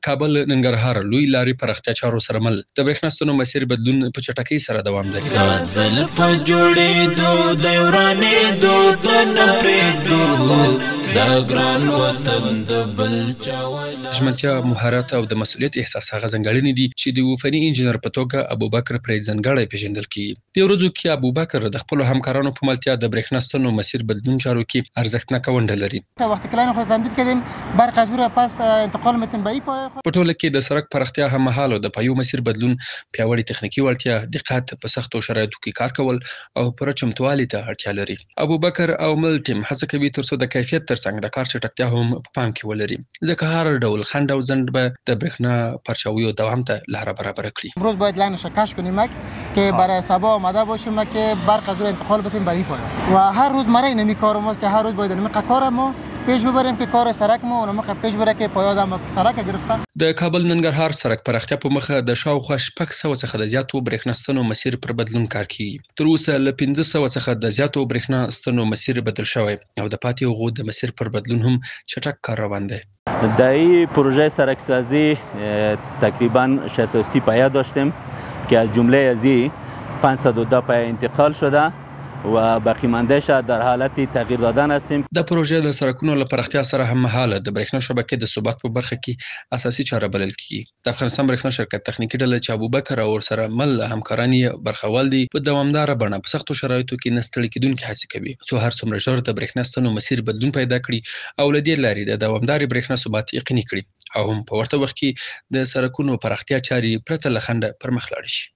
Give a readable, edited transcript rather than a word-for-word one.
کابل ننګرهار لوی لارې پراختیا چارو سره مل د برېښنا ستنو مسیر بدلون په چټکۍ سره دوام لري. دا ځل په جوړېدو دی ورانېدو ته نه پرېږدو دا ګران وطن د بل چا ولاس. ژمنتیا، مهارت او د مسؤلیت احساس هغه ځانګړنې دي چې د یوه فني انجینر په توګه ابوبکر پرې ځانګړی پېژندل کېږي. دې ورځو کې ابوبکر د خپلو همکارانو په ملتیا د برېښنا ستنو مسیر بدلون چارو کې ارزښتناکه ونډه لري. وقتی که لاین خود تمدید کردیم برق از او را پس انتقال میتیم به ای پایه خود. په ټوله کې د سرک پراختیا هممهاله د پایو مسیر بدلون، پیاوړې تخنیکي وړتیا، دقت، په سختو شرایطو کې کار کول او پوره چمتوالي ته اړتیا لري. ابوبکر او مل ټیم هڅه کوي ترڅو د کیفیت ترڅنګ د کار چټکتیا هم په پام کې ولري، ځکه هر ډول خنډ او ځنډ به د برېښنا پرچاویو دوام ته لاره برابره کړي. امروز باید لاین کش کنیم که برای صبا آماده باشیم که برق از او انتقال بتیم به ای پایه و هر روز مرای نمی کار ماست که هر روز باید نمی کار ما پیش ببریم که کار سرک ما و نمی پیش بره که پایه دم سرک گرفته. د کابل ننګرهار سرک پراختیا په موخه د شاوخوا 600 څخه د زیاتو برېښنا ستنو مسیر پر بدلون کار کېږي. تر اوسه له 500 څخه د زیاتو برېښنا ستنو مسیر بدل شوی او د پاتې هغو د مسیر پر بدلون هم چټک کار روان دی. در این پروژه سرکسازی تقریبا 630 پایه داشتیم که از جمله از این 510 پایه انتقال شده و باقی ماندهش در حالت تغییر دادن هستیم. دا پروژه د سرکونو له پراختیا سره هممهاله د برېښنا شبکې د ثبات په برخه کې اساسي چاره بلل کېږي. د افغانستان برېښنا شرکت تخنیکي ډله چې ابوبکر او ورسره مل همکاران یې برخوال دي، په دوامداره بڼه په سختو شرایطو کې نه ستړي کېدونکې هڅې کوي، څو هر څومره ژر د برېښنا ستنو مسیر بدلون پیدا کړي او له دې لارې د دوامدارې برېښنا ثبات یقیني کړي او هم په ورته وخت کې د سرکونو پراختیا چارې پرته له خنډه پرمخ لاړې شي.